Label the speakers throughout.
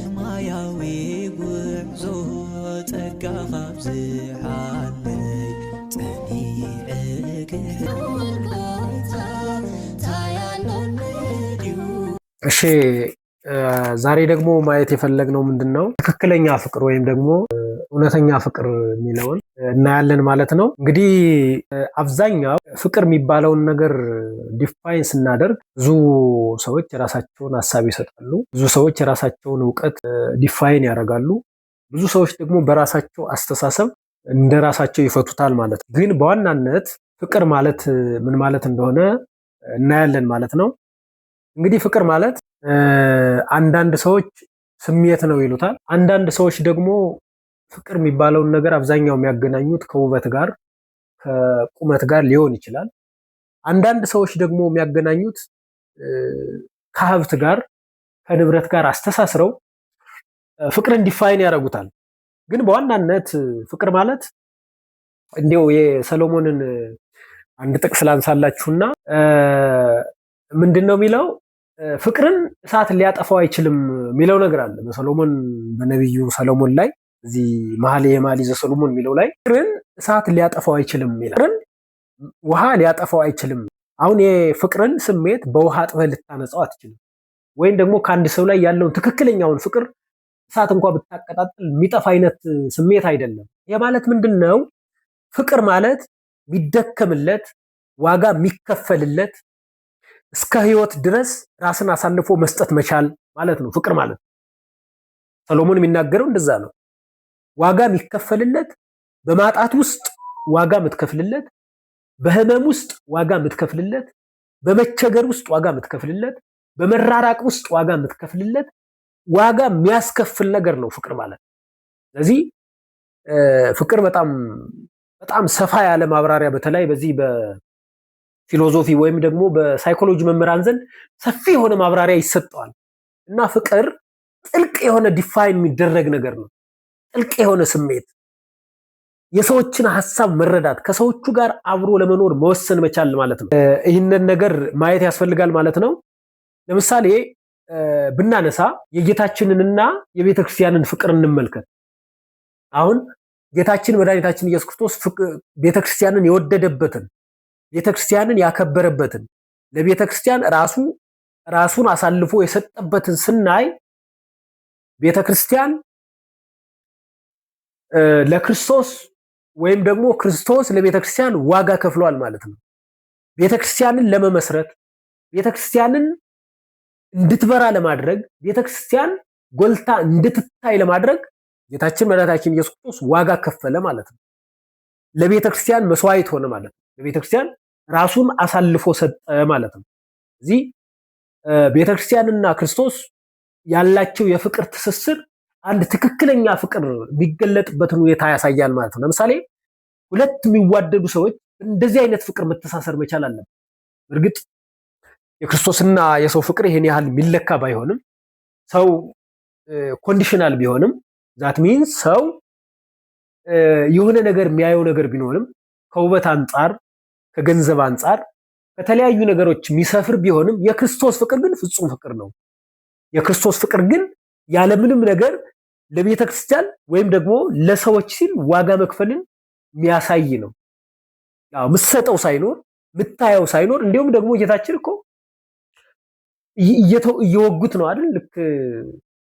Speaker 1: ሰማያዊ ጉዕዞ ጸጋኻ ኣብዝሓለይ ጸኒዐ
Speaker 2: እሺ፣ ዛሬ ደግሞ ማየት የፈለግነው ምንድን ነው? ትክክለኛ ፍቅር ወይም ደግሞ እውነተኛ ፍቅር የሚለውን እናያለን ማለት ነው። እንግዲህ አብዛኛው ፍቅር የሚባለውን ነገር define ስናደርግ ብዙ ሰዎች የራሳቸውን ሀሳብ ይሰጣሉ። ብዙ ሰዎች የራሳቸውን እውቀት define ያደርጋሉ። ብዙ ሰዎች ደግሞ በራሳቸው አስተሳሰብ እንደ ራሳቸው ይፈቱታል ማለት ነው። ግን በዋናነት ፍቅር ማለት ምን ማለት እንደሆነ እናያለን ማለት ነው። እንግዲህ ፍቅር ማለት አንዳንድ ሰዎች ስሜት ነው ይሉታል። አንዳንድ ሰዎች ደግሞ ፍቅር የሚባለውን ነገር አብዛኛው የሚያገናኙት ከውበት ጋር፣ ከቁመት ጋር ሊሆን ይችላል። አንዳንድ ሰዎች ደግሞ የሚያገናኙት ከሀብት ጋር፣ ከንብረት ጋር አስተሳስረው ፍቅርን define ያደርጉታል። ግን በዋናነት ፍቅር ማለት እንዲያው የሰሎሞንን አንድ ጥቅስ ላንሳላችሁና ምንድን ነው የሚለው? ፍቅርን እሳት ሊያጠፋው አይችልም የሚለው ነገር አለ በሰሎሞን፣ በነቢዩ ሰሎሞን ላይ፣ እዚህ መኃልየ መኃልይ ዘሰሎሞን የሚለው ላይ ፍቅርን እሳት ሊያጠፋው አይችልም ይላል። ፍቅርን ውሃ ሊያጠፋው አይችልም። አሁን የፍቅርን ስሜት በውሃ አጥበህ ልታነጻው አትችልም። ወይም ደግሞ ከአንድ ሰው ላይ ያለውን ትክክለኛውን ፍቅር እሳት እንኳ ብታቀጣጥል የሚጠፋ አይነት ስሜት አይደለም። ይህ ማለት ምንድን ነው? ፍቅር ማለት የሚደከምለት፣ ዋጋ የሚከፈልለት፣ እስከ ህይወት ድረስ ራስን አሳልፎ መስጠት መቻል ማለት ነው። ፍቅር ማለት ሰሎሞን የሚናገረው እንደዛ ነው። ዋጋ የሚከፈልለት፣ በማጣት ውስጥ ዋጋ የምትከፍልለት፣ በህመም ውስጥ ዋጋ የምትከፍልለት፣ በመቸገር ውስጥ ዋጋ የምትከፍልለት፣ በመራራቅ ውስጥ ዋጋ የምትከፍልለት፣ ዋጋ የሚያስከፍል ነገር ነው ፍቅር ማለት። ስለዚህ ፍቅር በጣም በጣም ሰፋ ያለ ማብራሪያ በተለይ በዚህ በ philosophy ወይም ደግሞ በሳይኮሎጂ መምህራን ዘንድ ሰፊ የሆነ ማብራሪያ ይሰጠዋል። እና ፍቅር ጥልቅ የሆነ define የሚደረግ ነገር ነው። ጥልቅ የሆነ ስሜት፣ የሰዎችን ሀሳብ መረዳት፣ ከሰዎቹ ጋር አብሮ ለመኖር መወሰን መቻል ማለት ነው። ይህንን ነገር ማየት ያስፈልጋል ማለት ነው። ለምሳሌ ብናነሳ የጌታችንንና የቤተ ክርስቲያንን ፍቅር እንመልከት። አሁን ጌታችን መድኃኒታችን ኢየሱስ ክርስቶስ ቤተ ክርስቲያንን የወደደበትን፣ ቤተ ክርስቲያንን ያከበረበትን፣ ለቤተ ክርስቲያን ራሱ ራሱን አሳልፎ የሰጠበትን ስናይ ቤተ ክርስቲያን ለክርስቶስ ወይም ደግሞ ክርስቶስ ለቤተ ክርስቲያን ዋጋ ከፍሏል ማለት ነው። ቤተ ክርስቲያንን ለመመስረት፣ ቤተ ክርስቲያንን እንድትበራ ለማድረግ፣ ቤተ ክርስቲያን ጎልታ እንድትታይ ለማድረግ ጌታችን መድኃኒታችን ኢየሱስ ክርስቶስ ዋጋ ከፈለ ማለት ነው። ለቤተ ክርስቲያን መስዋዕት ሆነ ማለት ነው። ለቤተ ክርስቲያን ራሱን አሳልፎ ሰጠ ማለት ነው። እዚህ ቤተ ክርስቲያንና ክርስቶስ ያላቸው የፍቅር ትስስር አንድ ትክክለኛ ፍቅር የሚገለጥበትን ሁኔታ ያሳያል ማለት ነው። ለምሳሌ ሁለት የሚዋደዱ ሰዎች እንደዚህ አይነት ፍቅር መተሳሰር መቻል አለበት። እርግጥ የክርስቶስና የሰው ፍቅር ይሄን ያህል የሚለካ ባይሆንም፣ ሰው conditional ቢሆንም፣ that means ሰው የሆነ ነገር የሚያየው ነገር ቢኖርም፣ ከውበት አንጻር፣ ከገንዘብ አንጻር፣ ከተለያዩ ነገሮች የሚሰፍር ቢሆንም የክርስቶስ ፍቅር ግን ፍጹም ፍቅር ነው። የክርስቶስ ፍቅር ግን ያለምንም ነገር ለቤተ ክርስቲያን ወይም ደግሞ ለሰዎች ሲል ዋጋ መክፈልን የሚያሳይ ነው። ያው ምሰጠው ሳይኖር፣ ምታየው ሳይኖር፣ እንዲሁም ደግሞ ጌታችን እኮ እየወጉት ነው አይደል? ልክ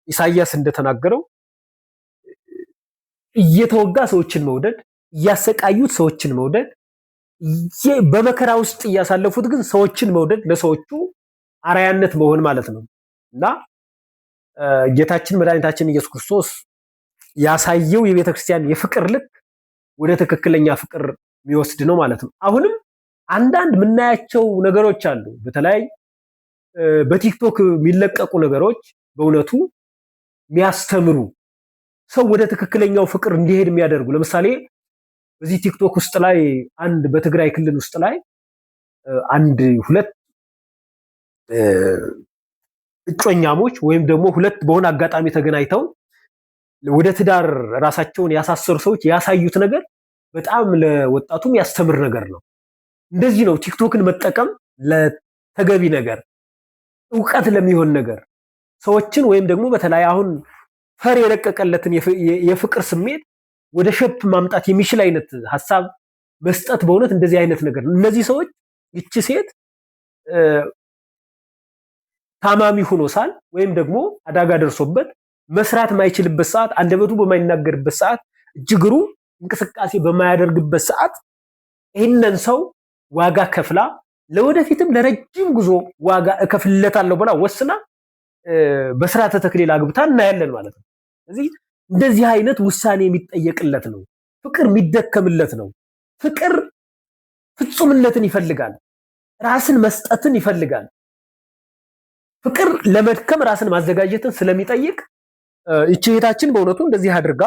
Speaker 2: ኢሳይያስ እንደተናገረው እየተወጋ ሰዎችን መውደድ፣ እያሰቃዩት ሰዎችን መውደድ፣ በመከራ ውስጥ እያሳለፉት ግን ሰዎችን መውደድ፣ ለሰዎቹ አርአያነት መሆን ማለት ነው። እና ጌታችን መድኃኒታችን ኢየሱስ ክርስቶስ ያሳየው የቤተ ክርስቲያን የፍቅር ልክ ወደ ትክክለኛ ፍቅር የሚወስድ ነው ማለት ነው። አሁንም አንዳንድ የምናያቸው ነገሮች አሉ። በተለይ በቲክቶክ የሚለቀቁ ነገሮች በእውነቱ የሚያስተምሩ፣ ሰው ወደ ትክክለኛው ፍቅር እንዲሄድ የሚያደርጉ፣ ለምሳሌ በዚህ ቲክቶክ ውስጥ ላይ አንድ በትግራይ ክልል ውስጥ ላይ አንድ ሁለት እጮኛሞች ወይም ደግሞ ሁለት በሆነ አጋጣሚ ተገናኝተው ወደ ትዳር ራሳቸውን ያሳሰሩ ሰዎች ያሳዩት ነገር በጣም ለወጣቱም ያስተምር ነገር ነው። እንደዚህ ነው ቲክቶክን መጠቀም ለተገቢ ነገር፣ እውቀት ለሚሆን ነገር፣ ሰዎችን ወይም ደግሞ በተለይ አሁን ፈር የለቀቀለትን የፍቅር ስሜት ወደ shape ማምጣት የሚችል አይነት ሀሳብ መስጠት በእውነት እንደዚህ አይነት ነገር ነው። እነዚህ ሰዎች ይቺ ሴት ታማሚ ሆኖ ሳል ወይም ደግሞ አደጋ ደርሶበት መስራት ማይችልበት ሰዓት፣ አንደበቱ በማይናገርበት ሰዓት፣ እጅግሩ እንቅስቃሴ በማያደርግበት ሰዓት ይህንን ሰው ዋጋ ከፍላ ለወደፊትም ለረጅም ጉዞ ዋጋ እከፍልለታለሁ ብላ ወስና በስርዓተ ተክሊል አግብታ እናያለን ማለት ነው። ስለዚህ እንደዚህ አይነት ውሳኔ የሚጠየቅለት ነው። ፍቅር የሚደከምለት ነው። ፍቅር ፍጹምነትን ይፈልጋል። ራስን መስጠትን ይፈልጋል። ፍቅር ለመድከም ራስን ማዘጋጀትን ስለሚጠይቅ ይቺ እህታችን በእውነቱ እንደዚህ አድርጋ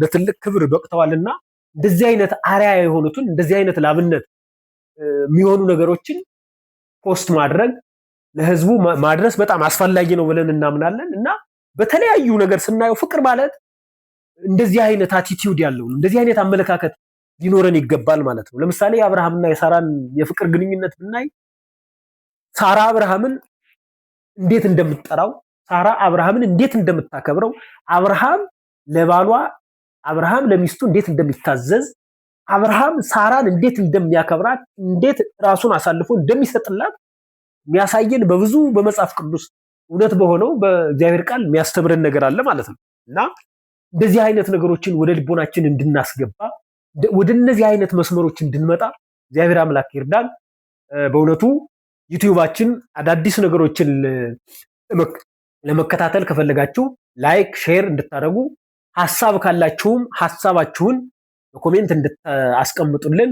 Speaker 2: ለትልቅ ክብር በቅተዋልና እንደዚህ አይነት አርአያ የሆኑትን፣ እንደዚህ አይነት ላብነት የሚሆኑ ነገሮችን post ማድረግ፣ ለህዝቡ ማድረስ በጣም አስፈላጊ ነው ብለን እናምናለን። እና በተለያዩ ነገር ስናየው ፍቅር ማለት እንደዚህ አይነት attitude ያለው፣ እንደዚህ አይነት አመለካከት ሊኖረን ይገባል ማለት ነው። ለምሳሌ የአብርሃምና የሳራን የፍቅር ግንኙነት ብናይ ሳራ አብርሃምን እንዴት እንደምትጠራው፣ ሳራ አብርሃምን እንዴት እንደምታከብረው፣ አብርሃም ለባሏ፣ አብርሃም ለሚስቱ እንዴት እንደሚታዘዝ፣ አብርሃም ሳራን እንዴት እንደሚያከብራት፣ እንዴት ራሱን አሳልፎ እንደሚሰጥላት የሚያሳየን በብዙ በመጽሐፍ ቅዱስ እውነት በሆነው በእግዚአብሔር ቃል የሚያስተምረን ነገር አለ ማለት ነው። እና እንደዚህ አይነት ነገሮችን ወደ ልቦናችን እንድናስገባ፣ ወደ እነዚህ አይነት መስመሮች እንድንመጣ እግዚአብሔር አምላክ ይርዳን። በእውነቱ ዩቲዩባችን አዳዲስ ነገሮችን ለመከታተል ከፈለጋችሁ like፣ share እንድታደርጉ፣ ሀሳብ ካላችሁም ሀሳባችሁን በ comment እንድታስቀምጡልን።